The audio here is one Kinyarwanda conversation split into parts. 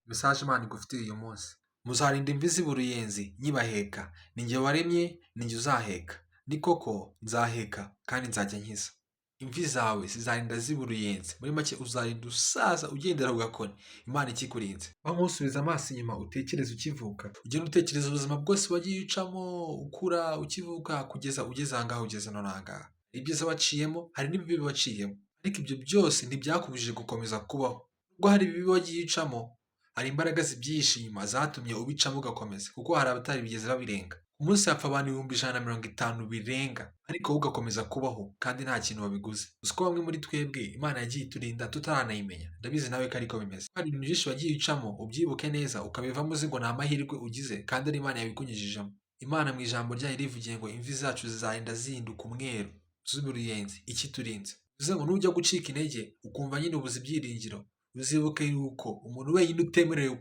Message Imana igufitiye uyu munsi: muzarinda imvi ziba uruyenzi nkibaheka. Ni njye waremye, ni njye uzaheka. Ni koko nzaheka kandi nzajya nkiza. Imvi zawe zizarinda ziba uruyenzi. Muri make, uzarinda usaza ugendera ku gakoni Imana ikikurinze. Ba nk'usubiza amaso inyuma, utekereze ukivuka, ugenda utekereza ubuzima bwose wagiye ucamo, ukura, ukivuka, kugeza ugeze aha ngaha ugeze none aha ngaha. Ibyiza waciyemo, hari n'ibibi waciyemo, ariko ibyo byose ntibyakubujije gukomeza kubaho. Nubwo hari ibibi wagiye ucamo, hari imbaraga zibyihishe inyuma zatumye ubicamo ugakomeza, kuko hari abatarigeze babirenga. Ku munsi hapfa abantu 150,000 birenga, ariko wowe ugakomeza kubaho kandi nta kintu wabiguze. Uzi ko bamwe muri twebwe Imana yagiye iturinda tutaranayimenya? Ndabizi nawe ko ariko bimeze. Hari ibintu byinshi wagiye ucamo, ubyibuke neza, ukabivamo uzi ngo ni amahirwe ugize kandi ari Imana yabikunyujijemo. Imana mu ijambo ryayo irivugiye ngo imvi zacu zizarinda zihinduka umweru ziba uruyenzi ikiturinze. Bivuze ngo nujya gucika intege, ukumva nyine ubuze ibyiringiro, uzibuke yuko umuntu wenyine utemerewe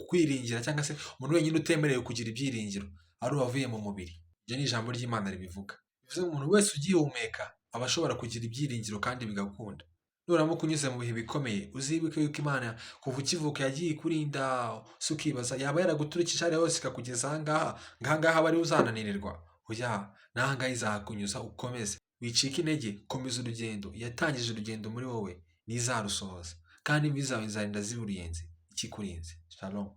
kwiringira, cyangwa se umuntu wenyine utemerewe kugira ibyiringiro, ari uwavuye mu mubiri. Iryo ni ijambo ry'Imana ribivuga. Bivuze ngo umuntu wese ugihumeka aba ashobora kugira ibyiringiro kandi bigakunda. Nuramuka unyuze mu bihe bikomeye, uzibuke yuko Imana kuva ukivuka yagiye ikurinda. Se ukibaza, yaba yaraguturukije hariya hose ikakugeza aha ngaha, ngo aha ngaha abe ariho uzananirirwa? Oya, n'aha ngaha izahakunyuza ukomeze. Wicika intege, komeza urugendo. Yatangije urugendo muri wowe, ntizarusohoza, kandi imvi zawe zizarinda ziba uruyenzi ikikurinze. Shalom.